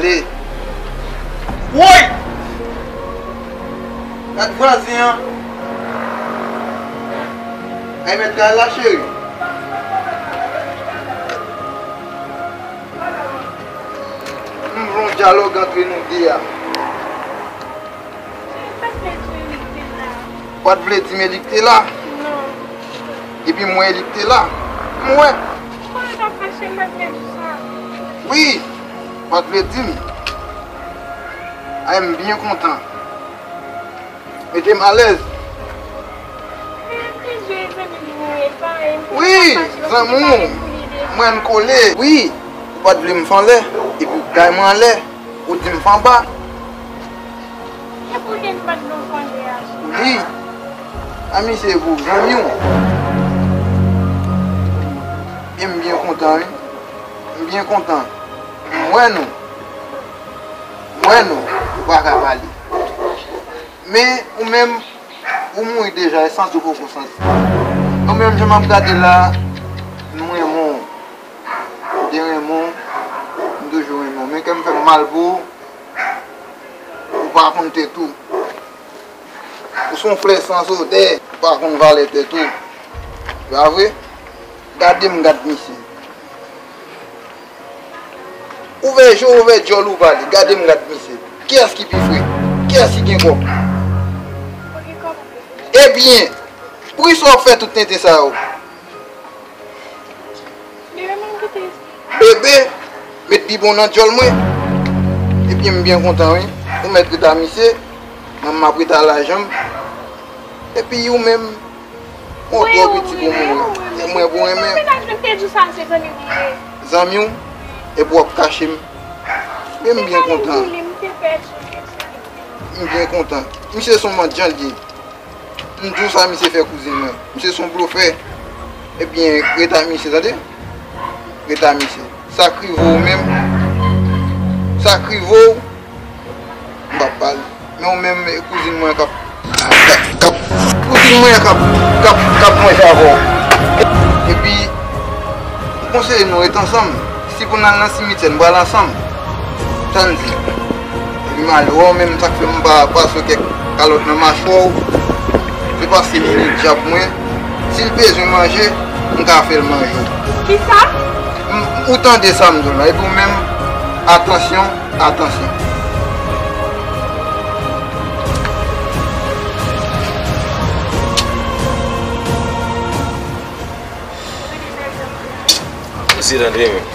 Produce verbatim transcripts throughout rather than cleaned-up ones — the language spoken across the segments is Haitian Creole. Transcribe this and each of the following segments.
Ale. Woy! Gad vwazen an. Ay mèt kay la, cheri. M vle yon dyalòg antre nou de a. Sa vle di w li te la? Ou pa t vle di m e li k te la? Non. Epi m wè e li k te la. M wè. Kòman w t ap fache, m pa t vle di sa. Wi, ou pa t vle di m. Ay, m byen kontan. Mete m alèz. Wi, zanmi w, mwen n kole. Wi, ou pa t vle m fè anlè, epi w bay mwen anlè, ou di m fè anba. Wi, a misye pou zanmi w. E m byen kontan, wi. M byen kontan. M wè nou. M wè nou. Ou pa ka pale. Men, ou menm, ou mouri deja, e santi w poko santi. Ou menm, jan m ap gade la, nou renmen w. M te renmen w, m toujou renmen w. Men kè m fè m mal pou ou, ou pa konn tèt ou. Ou se yon flè san odè, ou pa konn valè tèt ou. Pa vre? Gade m, gad misye. Ouvè je w, ouvè djòl ou pale. Gade m, gad misye. Kiyès ki pi fre? Kiyès ki gen kòb? Ebyen, poukisa w ap fè tout tenten sa yo? Bebe, met bibwon nan djòl mwen. Ebyen, m byen kontan, wi. Ou mèt ret a misye, mwen m ap ret a lajan m. Epi ou menm, ou twò piti pou mwen. E mwen pou renmen. Zanmi w, epi w ap kache m. Men m byen kontan. M byen kontan. Misye se yon mandyan l ye. M di w sa misye fè kouzin mwen. Misye se yon blofè. Ebyen, ret a misye, tande? Ret a misye. Sa k rive w menm, sa k rive w, m p ap pale. Men w menm, e kouzin mwen k ap, k ap, kouzin mwen k ap, k ap, k ap manje avè w. Epi, m konseye nou ret ansanm. Si pou n al nan simityè, n pral ansanm. Sa n di? Epi malere w menm, sa k fè m pa pase kèk kalòt nan machwa w, se paske m gen dyab mwen. Si l bezwen manje, m ka fè l manje w. Kisa? M, ou tande sa m di w la, epi w menm, atansyon, atansyon. Ou se tande men.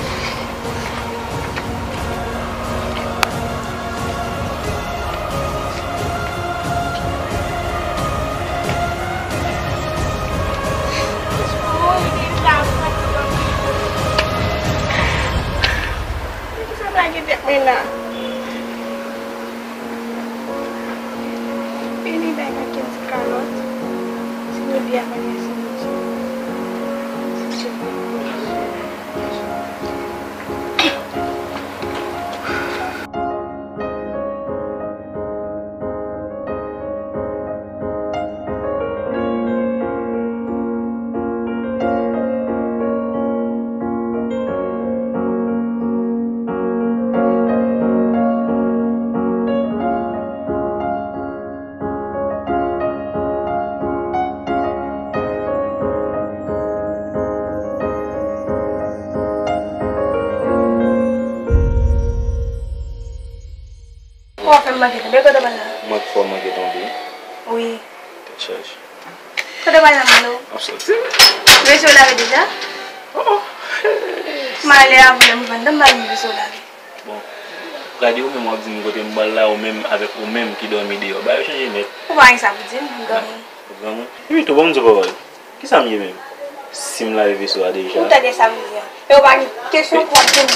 Vini bay kèk ti kalòt. Si nou di a pa gen simityè. Ou ap fè m manke tonbe, kote w pral la? Manke fò manke tonbe. Wi. Tèt chaje. Kote w pral la, Malo? M ap soti. Mesye w lave deja? Oh, oh. M ale avè w, m vann dan, m pa vin mesye w lave. Bon, gade ou menm w ap di m kote m pral la, ou menm avèk ou menm ki dòmi deyò. Bagay yo chanje nèt. Ou pa gen sa pou di m, granmoun. Granmoun? Epi tou, ban m di w pawòl. Kisa m ye menm? Si m lave veso a deja. Ou tande sa m di a. E ou pa gen kesyon pou w ap di m.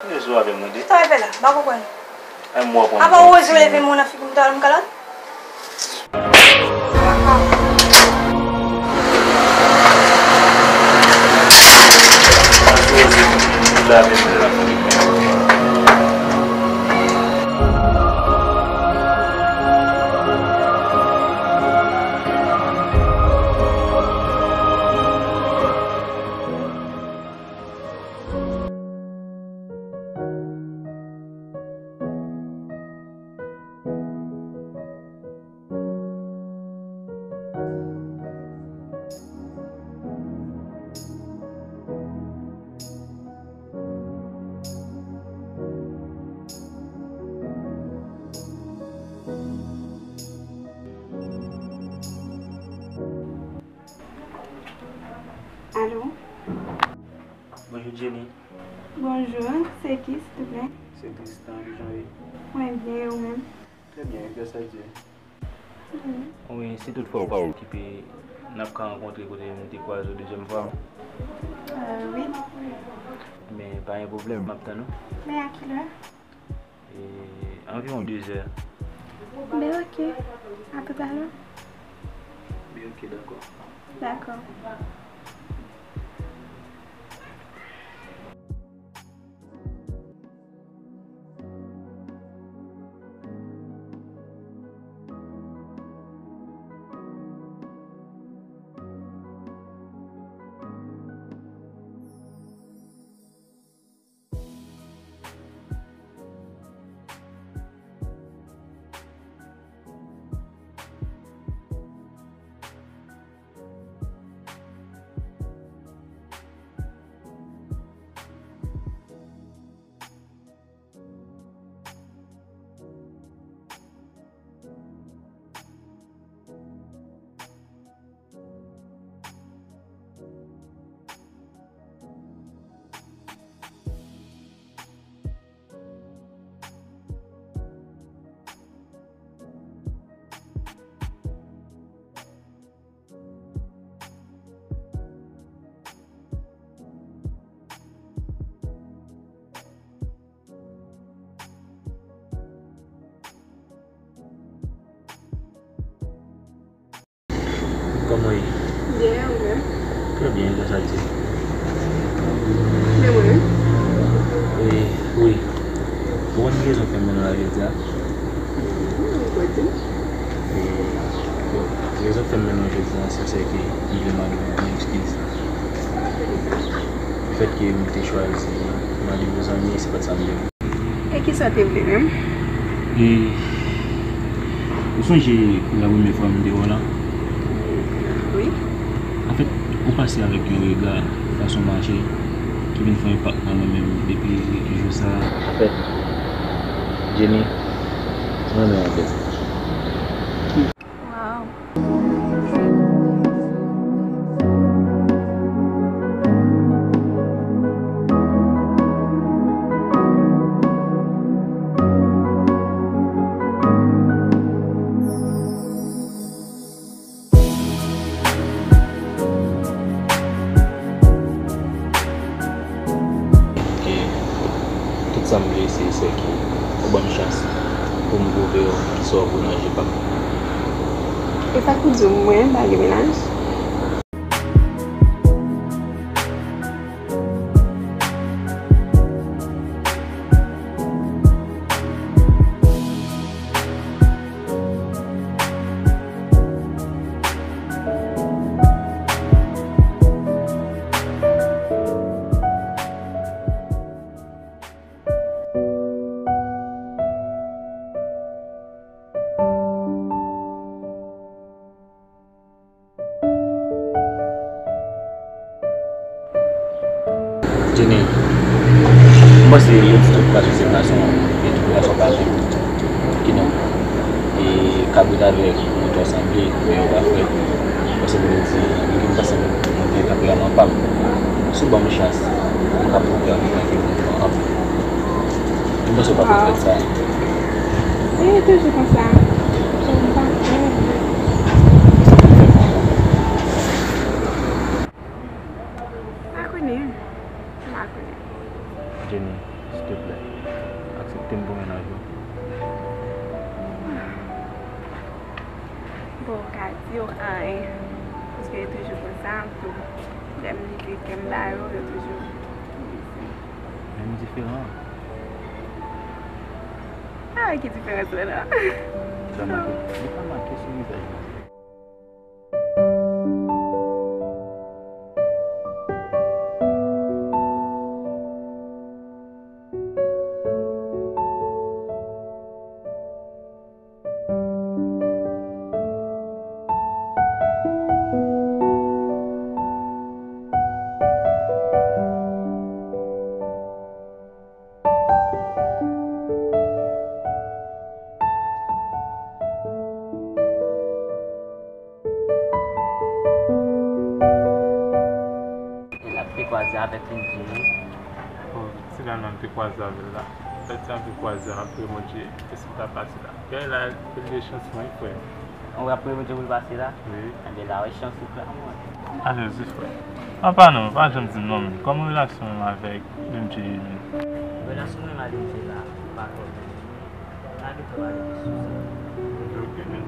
Rezo avè m nan de. Sa w ap fè la? M pa konprann. Ay, m wè w ap pran. Apa w oze leve men w nan figi m, talè m kalòt? Jenny. Bonjou, se ki, silvouplè? Se Tristan, kijan w ye? Mwen byen, e ou menm? Trè byen, gras a Dye. Wi. Wi, si toutfwa w pa okipe, n ap ka rankontre kote m te kwaze w dezyèm fwa. Euh, wi. Men pa gen pwoblèm, m ap tann ou. Men a kilè? E, anviwon de zè. Ben, ok. A toutalè. Ben, ok, dakò. Dakò. Kòman w ye? Byen, ou menm? Trè byen, gras a Dye. Men mwen menm? Wi, wi. Ou konn ki rezon k fè m mennen w la jodi a? Ou pral di m? E, bon, rezon k fè m mennen w jodi a, se, se ke m vle mande w yon eskiz. Lefètke m te chwazi mande yon zanmi, se pa t sa m te vle. E kisa w te vle menm? E, ou sonje pou la premyè fwa m te wè w la? Wi. Anfèt, ou pase avèk yon rega, fason w mache, ki vin fè yon enpak nan mwen menm depi jou sa a. Anfèt, Jenny, mwen renmen w anpil. Wow. E tout sa m vle, se, se ke ou ban m chans pou m pwouve w kisa w vo nan je pa m. E sa k pou di w mwen pa gen mennaj? Jenny, m panse yo di tout gason se gason, e tout gason pa menm. Kidonk, e kabrit avèk moutò sanble, men yo pa frè. Paske m te di, m panse m te kanpe a manpam. Si w ban m chans, m ka pwouve w an nou tanke moun anpil. M panse w pa pou fèt sa. E toujou konsa. Jan m pa fè. M pa konnen. M pa konnen. Jenny, silteplè, aksepte m pou mennaj ou. Bon, ou ka di yo anyen. Paske yo toujou konsa, tou. Lè m leve kè m ba yo, yo toujou. Men m diferan. Ah, ki diferans la la? Li pa make, li pa make sou vizaj mwen. L ap te kwaze avèk li, m di, Finalman, m te kwaze avè l la. Lè ti a m te kwaze a, m ap priye Bondye, èske m ta pase la. Gade la, li gen chans mwen, wi, frè. Ou ap priye Bondye pou l pase la? Wi. Enben, la, wè chans ou, klèman. Alèz wi, frè. Apa non, pa janm di m non, men. Kòman relasyon w menm avèk M J ye, men? Relasyon mwen menm ak M J la, pa twò byen. N a gentan pale de sou sa. Ok, men.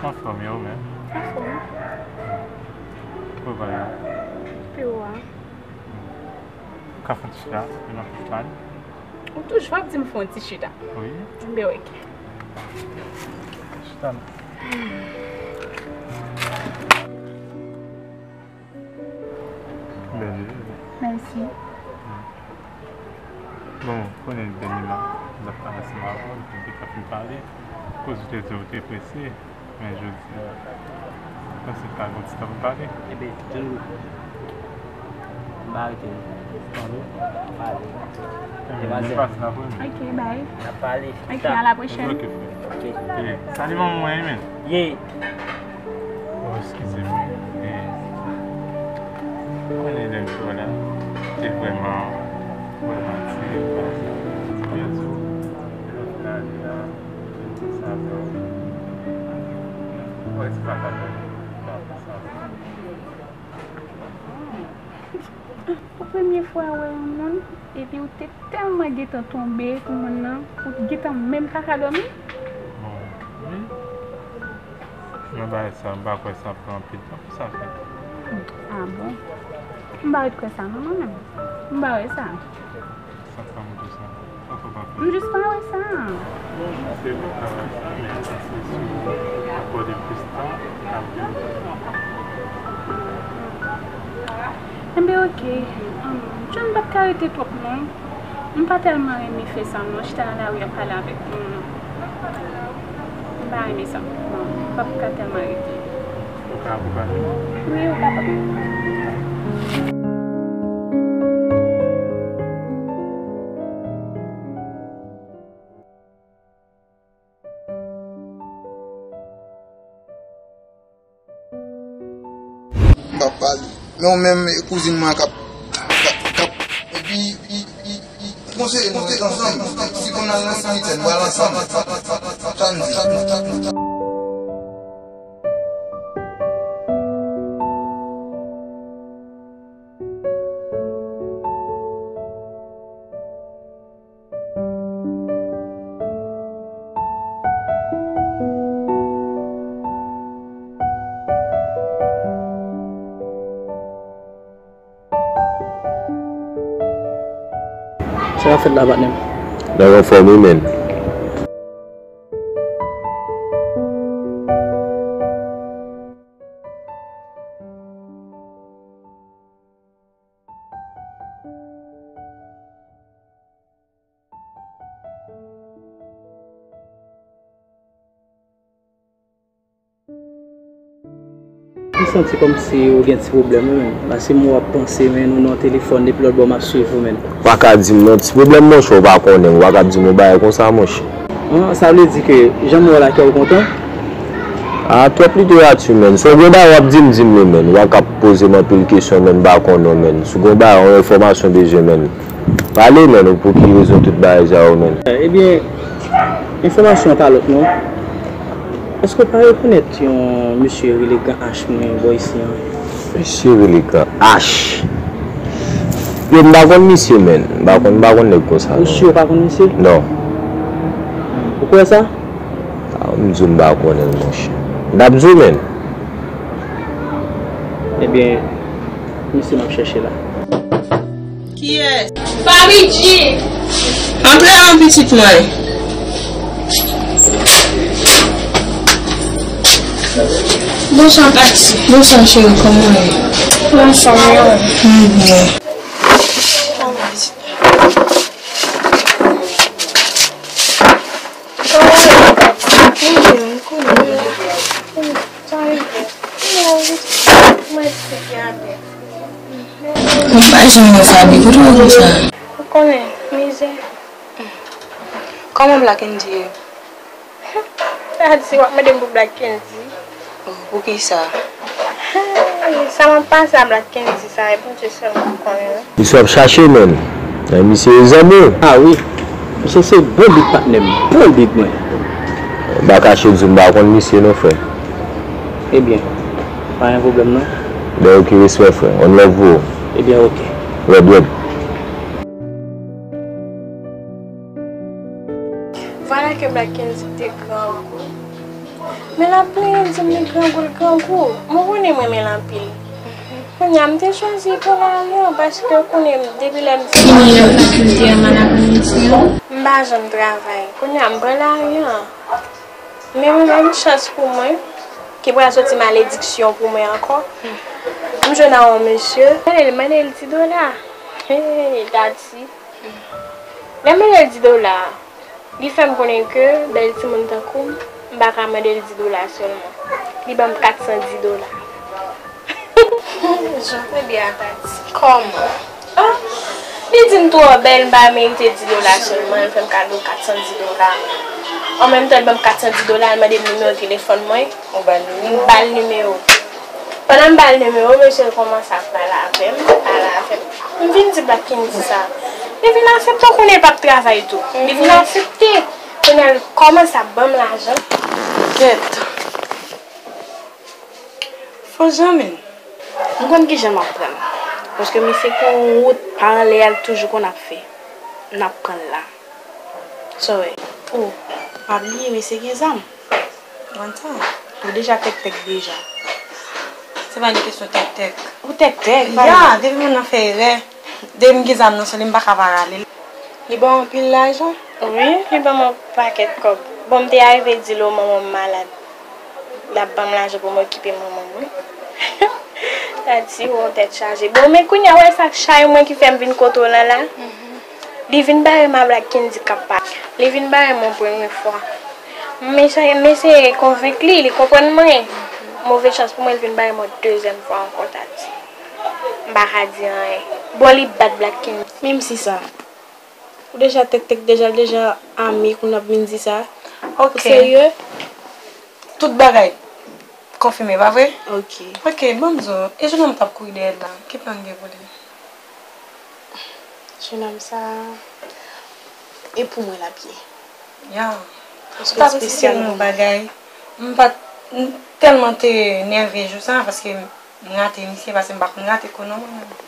Anfòm, e ou menm? Anfòm. Kòman w ye? Pi wo a. Ka fè ti chita, epi n ap pale. Ou toujou ap di m fè yon ti chita. Wi. Enben, ok. Chita non. Bèl je. Mèsi. Bon, konnen dènyèman, m t ap pale ansanm avè w, epi m te ka fin pale, koz ou te di w te prese. Men jodi a, m panse n ka gen yon ti tan pou n pale. Ebyen, John Louis, m pa rete non. Tande? Pale. Ebyen, m pase nan premye. Ok, bye. N ap pale. Ok, à la prochaine. Ok, frè. Ok. Ye, salye manman mwen, men. Ye. Oh, eskize m. Ye. Konnen lè m te wè la, te vrèman, vrèman ti, ti pèdi w. Lè w fin ale la, Pou premye fwa wè yon moun, epi ou te tèlman gentan tonbe pou moun nan, ou gentan menm pa ka dòmi. Bon, wi. Men bagay sa, m pa kwè sa pran anpil tan pou sa fèt. Ah bon? M pa ret kwè sa non, mwen menm. M pa wè sa. Sa k pa montre sa? Sa fò pa fè. M jis pa wè sa. Bon, se bon travay sa, men m panse si w akòde m plis tan, n ap vin. Enben, ok. Ann, John pa t ka rete twòp, non. M pa tèlman renmen fè sa, non. Chita nan lari ap pale avèk moun. M pa renmen sa. Non, m p ap ka tèlman rete. Ou ka akonpanye m? Wi, ou kapab. M p ap pale. Men ou menm, e kouzin mwen k ap, k ap, k ap, epi, i, i, i, konseye nou ret ansanm. Si konn al nan simitè, nou al ansanm. Sa n di? Sa k ap fèt la, patnè m? Nèg anfòm wi, menn. M santi kòmsi ou gen ti pwoblèm wi, menn. Paske m wè w ap panse, menn, ou nan telefòn depi lòt bò m ap swiv ou, menn. Ou pa ka di m non, ti pwoblèm monchè, ou pa konnen, ou pa ka di m yon bagay konsa monchè. An, sa vle di ke jan m wè w la kè w kontan? A, twòp literati, menn. Si w gen bagay w ap di m, di m li, menn. Ou pa ka poze m anpil kesyon, menn, m pa konnen w, menn. Si w gen yon bagay, yon enfòmasyon w bezwen, menn. Pale, menn, ou pou ki rezon tout bagay sa yo, menn? Ebyen, enfòmasyon an pa lòt non. Èske w pa rekonèt yon mesye rele Gran H mwen bò isi an? Mesye rele Gran H? Yo, m pa konn misye, menn. M pa konn, m pa konn nèg konsa non. Ou si w pa konn misye? Non. Ou kwè sa? A, m di w m pa konnen l, monchè. M t ap di w, menn. Ebyen, misye m ap chèche la. Kiyès? Faridji! Antre non, pitit mwen. Bonswa, Tati. Bonswa, cheri, kòman w ye? Anfòm, e ou? Mwen byen. Mwen pa janm wè Faby, kote w wè konsa? Ou konnen, mizè. Kòman Black Andy ye? Sa di w ap mande m pou Black Andy. Oh, poukisa? Hey, sa m ap pase a Black Andy sa, e Bondye sèlman k konnen, wi. Misye w ap chache, menn. Men misye e zanmi w. Ah wi. Misye se bon big patnè m, bon big mwen. M pa kache w di w m pa konn misye non, frè. Ebyen, pa gen pwoblèm non. Ben, ok, respè, frè. One love pou ou. Ebyen, ok. Red, red. Vwala ke Black Kendy te grangou. Men l ap plenyen di m li grangou, l grangou. Mwen konnen m renmen l anpil. Kounye a, m te chwazi pran lari an, paske w konnen m, depi lè m... Ki manyè w kilti a mal apremidi an? M pa janm travay. Kounye a, m pran lari an. Men mwen menm, chans pou mwen, ki pral soti malediksyon pou mwen ankò, m jwenn a yon mesye. Mande l, mande l ti dola. Hey, Tati. Lè m mande l di dola, li fè m konnen ke bèl timoun tankou m, m pa ka mande l di dola sèlman. Li ban m kat san di dola. Jan tande a, Tati. Kòman? Ah, li di m twò bèl, m pa merite di dola sèlman, li fè m kado kat san di dola. An menm tan, li ban m kat san di dola, li mande m nimewo telefòn mwen. Ou ba l nimewo? M ba l nimewo. Pandan m ba l nimewo, mesye kòmanse ap pale avè m, pale avè m. M vin di Black Kendy sa. Li vin aksepte, w konnen l p ap travay tou. Li vin aksepte. Kounye a, l kòmanse ap ban m lajan. Kèt. Fò zanmi m. M konn kijan m ap pran l. Paske misye gen yon wout pa anlè a, l toujou konn ap fè. N ap pran l la. Sa w wè? Oh, pa bliye, mesye gen zam. Konn sa? Ou deja tèktèk deja. Se pa yon kesyon tèktèk. Ou tèktèk, pa... Ya, depi moun nan fè erè, depi m gen zam nan sou li, m pa ka pa rale l. Li ba w anpil lajan? Wi, li ban m yon pakèt kòb. Bon, m te arive di l manman m malad. L ap ban m lajan pou m okipe manman m, wi. Tati, w on tèt chaje. Bon, men kounye a, w wè sa k chay mwen ki fè m vin kote w lan la? Li vin bare m a Black Kendy k ap pale. Li vin bare m yon premye fwa. M eseye, m eseye konvenk li, li konprann mwen. Move chans pou mwen, li vin bare m yon dezyèm fwa ankò, Tati. M pa ka di anyen. Bon, li bat Black Kendy. Menm si sa. Ou deja tèktèk deja, l deja ame, kounye a w ap vin di sa? Ok. Ou serye? Tout bagay konfime, pa vre? Ok. Ok, ban m di w, e jennonm t ap kouri dèyè l la, ki plan l gen pou li? Jennonm sa, e pou mwen l ap ye. Ya. Paske... Ou t ap esplike m yon bagay. M pa t, m tèlman te nève jou sa, paske m rate misye, paske m pa konn rate kou non mwen menm.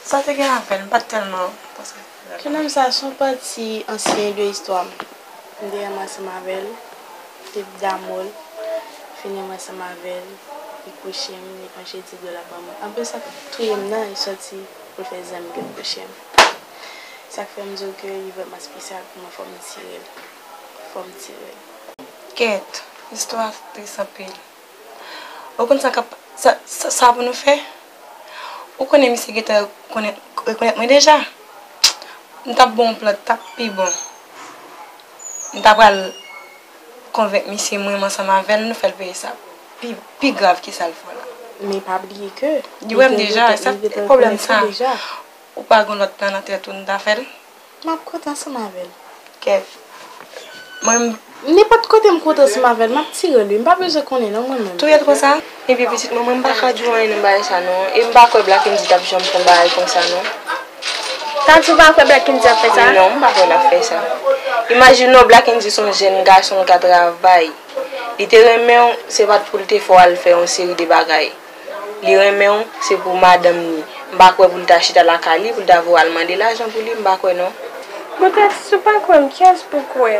Sa te gen avè l, m pa t tèlman panse. Jennonm sa se yon pati ansyen de istwa m. M te renmen ansanm avè l, m te damou l, fini m ansanm avè l, li kouche m, li manje di dola ban mwen. Anpil sa k touye m nan, li sòti pou l fè zanmi pou l kouche m. Sa k fè m di w ke li vrèman espesyal pou mwen, fò m tire l. Fò m tire l. Kèt, istwa tris anpil. Ou konn sa k ap, sa, sa, sa pou nou fè? Ou konnen misye gentan rekonèt, rekonèt mwen deja. M t ap ba w yon plan, t ap pi bon. M ta pral konvenk misye mwen menm ansanm avè l, nou fè l peye sa pi, pi grav ke sa l fè w la. Men pa bliye ke li gentan rekonèt ou deja. Li wè m deja, sa pwoblèm sa. Ou pa gen lòt plan nan tèt ou, nou ta fè l? M ap kontan ansanm avè l. Kèt. Mwen menm. Nenpòt kote m kontan ansanm avè l, m ap tire l, wi. M pa bezwen konnen non, mwen menm. Tou rèd konsa? Ebyen, pitit mwen, mwen m pa ka di w anyen nan bagay sa non. E m pa kwè Black Andy t ap janm fè yon bagay konsa non. Tati, ou pa kwè Black Andy ap fè sa? Non, m pa kwè l ap fè sa. Imajine w, Black Andy se yon jèn gason, l ka travay. Li te renmen w, se pa t pou l te fè w al fè yon seri de bagay. Li renmen w, se pou madanm li. M pa kwè pou l ta chita lakay li, pou l ta voye w al mande lajan pou li, m pa kwè non. Bon, Tati, si w pa kwè m, kiyès pou kwè?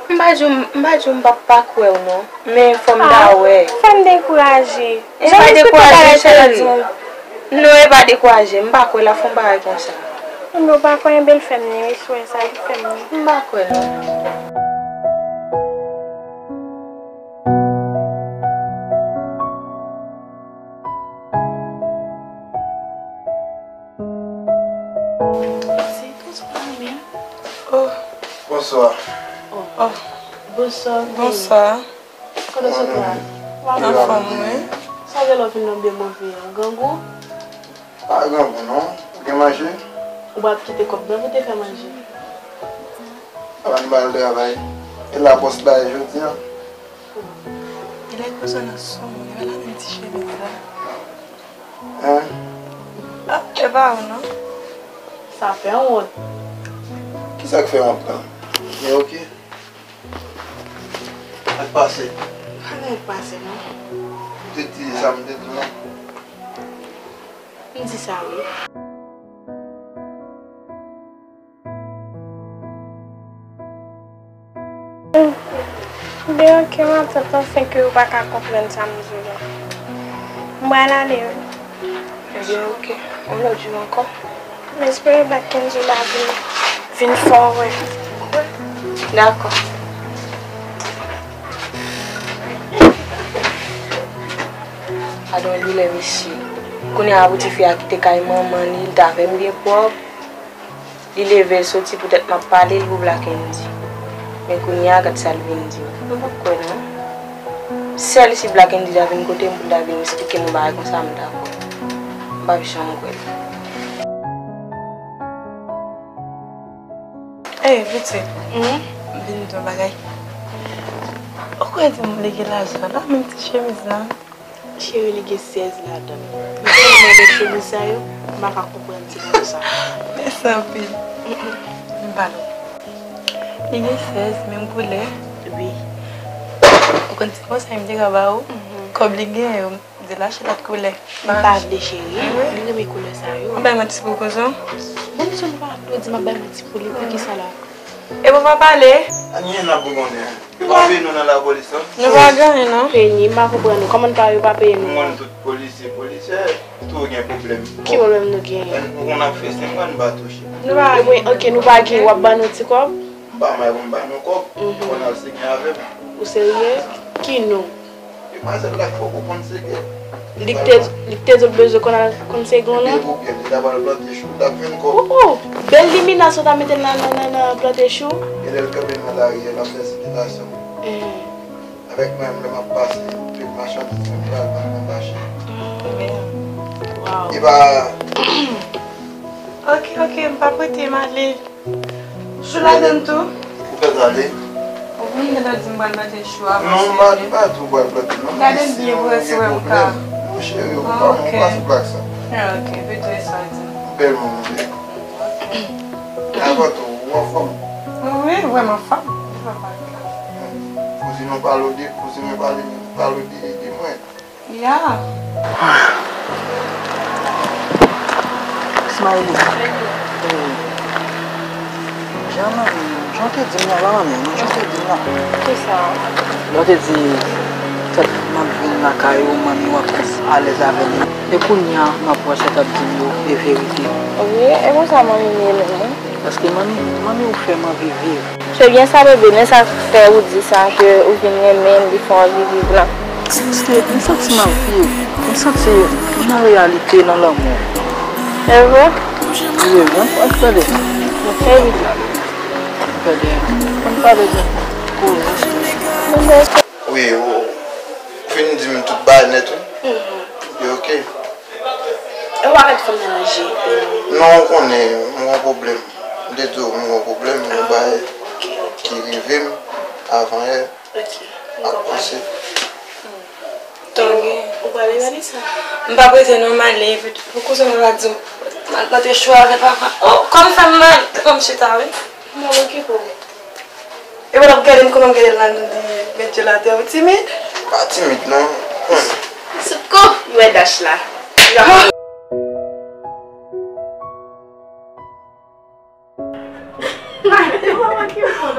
M pa di w, m pa di w m p ap pa kwè w non, men fò m ta wè. Fò m dekouraje. E pa dekouraje, cheri. Non, e pa dekouraje, m pa kwè l ap fè yon bagay konsa. Mwen pa kwè, enben l fè m ni, wi, si w wè sa, li fè m ni. M pa kwè non. Se tout sa menm. Oh. Bonswa. Oh. Bonswa. Bonswa. Kòman w ye? Anfòm, wi. Sa gen lè w vin nan byen move an? Grangou? Pa grangou non. Ou gen manje? Ou pa t kite kòb nan pou te fè manje? Avan m al travay. E la bòs la ye jodi a. Li lè koze nan son, li pa la menm ti chemiz la. Hein? Ah, e pa ou non. Sa fè wont. Kisa k fè wont la? Men oke. Sa k pase? Pa gen sa k pase non. Ou te di sa m te di w la? M di sa wi. Ebyen oke matant, anfen ke ou pa ka konprann sa m di w la. M pral ale wi. Ebyen oke, yon lòt jou ankò. M espere Black Kenzo la vin, vin fè w wè. Dakò. Gadon doulè mesye. Kounye a pou tifi a kite kay manman li, li ta fè m byen pwòp. Li leve l soti poutèt m ap pale l pou Black Andy. Men kounye a gad sa l vin di m. M p ap kwè non. Sèl si Black Andy ta vin kote m pou l ta vin eksplike m yon bagay konsa m ta kwè. M p ap janm kwè l. Ey pitit. M vin di yon bagay. Ou kwè di m li gen lajan la, menm ti chemiz la. Cheri, li gen sèz ladan l. Men tèlman bèl chemiz sa yo, m pa ka konprann ti gason sa. Mèsi anpil. M pale. Li gen sèz, menm koulè. Wi. Ou konn ti konsèy m te ka ba ou? Kòb li gen yo, m di l achte lòt koulè. M pa vle, cheri. Li renmen koulè sa yo. Ou bay mwen ti pou kouzon? Bon, misye m pa aplodi, m ap bay mwen ti pou li, pou kisa la? E pou pa pale? Anyen n ap bougonnen. Yo pa peye nou nan lapolis non. Nou pa gen anyen non. Peye ni, m pa konprann nou. Kòman n pa, yo pa peye nou? Mwen tout polisye, polisye, tou gen pwoblèm. Ki pwoblèm nou genyen? Ou konn ap fese mwen, n pa touche. Nou pa gen. Oke, nou pa gen, w ap ban nou ti kòb? M pa may pou m ba nou kòb. Konn al sege avè m. Ou serye? Ki nou? Demwazèl la k fòk ou konn sege. Li k te, li k te di w l bezwen konn al, konn sege w non? Li t ap al plante chou, l t ap jwenn kòb. Oh, oh! Bèl limina sa w ta mete nan, nan, nan, nan plante chou. Genlè l kanpe nan lari a, l ap fè sikilasyon. Avèk mwen menm, lè m ap pase, tout machandiz mwen pral vann nan mache. Wow. E pa. Oke, oke, m p ap rete, m ale. Chou ladann tou? Ou fèt ale? Ou konn gentan di m pral plante chou avan. Non, m pa, m pa di w pral plante non. Gade l byen pou wè si w wè m ka. Non, cheri, ou pa, ou pa sou plak sa. Ah, oke, pito e sa w di m. Ou bèl moun ou ye. Avan tou, ou anfòm? Wi, vrèman anfòm. Li pa mal la. Kouzin ou pale w de, kouzin mwen pale, pale w de, de mwen. Ya. Smiley. Jan manmi, jan w te di m nan, pa manmi, non, jan w te di m nan. Kisa? Lè w te di, tèt m ap vin lakay ou, manmi w ap plis alèz avè m. E kounye a, m ap wè sa w t ap di m yo, e verite. Wi, e konsa manmi m ye menm, wi. Paske manmi, manmi w fè m anvi viv. Se byen sa, bebe, men sa k fè ou di sa, ke ou vin renmen l, li fè w anvi viv lan? Se, m santi m ap viv. M santi m nan reyalite, nan lanmou. Se vre? Wi, wi, ann pale. Ann pale. Ann pale de koze. Wi, ou fin di m tout bagay nèt, wi. Li oke. E w pa ret fanm nan nan je. Non, ou konnen, m gon pwoblèm. M te di w, m gon pwoblèm, m gon bagay ki rive m avan yè. Ap panse. Ou pral reyalize sa. M p ap rete non, m ale. Pou kouzen mwen pa di m, m al plante chou avè l papa. Oh, kò m fè m mal, kò m chita, wi. M ap okipe w. E w ap gade m kòman m gade l la, nou di, met je l atè, ou timid? Pa timid, non. Sou kou, m wè dach la.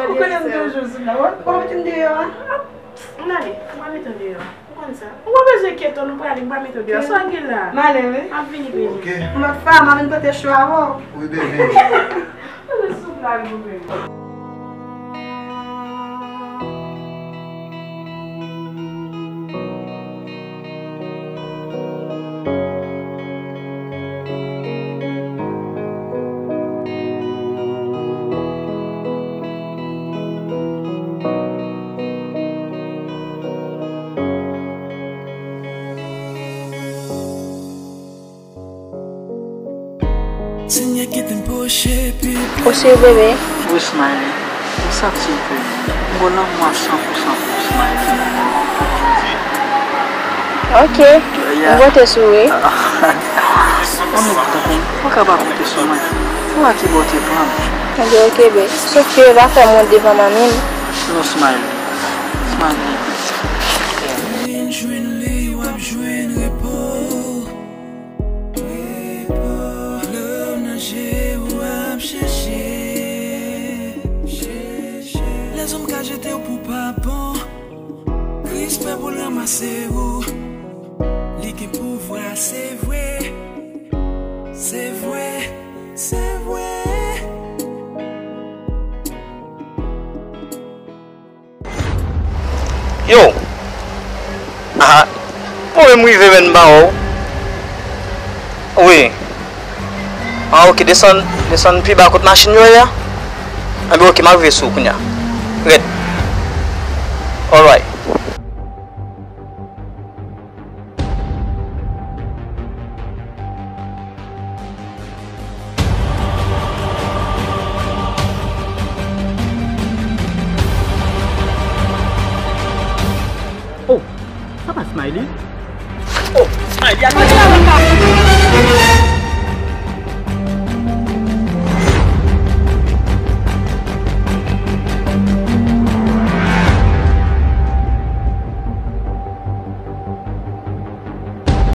Ou konnen m toujou sou Ou pa mete m deyò a? Ann ale, m pa mete w deyò. Ou konn sa. Ou pa bezwen enkyete w, nou prale, m pa mete w deyò. Sa w gen la? M ale, wi. M ap vini, bebe. Ok. Yon lòt fwa, m ap vin pote cho avè w. Wi, bebe. Ou sou blague, bebe. Ou swiv, bebe? Wi, Smiley. M santi ke m gen lanmou a san pou san pou Smiley. Ok. M konte sou ou, wi. Yon nèg tankou m, ou ka pa konte sou mwen. Ou a ki bò te pran m? Ebyen, ok, bebe. Sof ke yo pa fè m wont devan manmi m. Non, Smiley. Smiley. Vin jwenn li, w ap jwenn repo. Lè w nan je w ap chèche. Lèzòm ka jete w pou pa bon. Kris prè pou l ranmase w. Li gen pouvwa, se vre. Se vre, se vre. Yo! Aha! Bon, men m rive menm ba w. Wi. Ah, ok, desann, desann pi ba kot machin yo ye a. Anben, ok, m a rive sou ou kounya. Rèd. Alright. Oh, sa pa Smiley? Oh, Smiley, ale.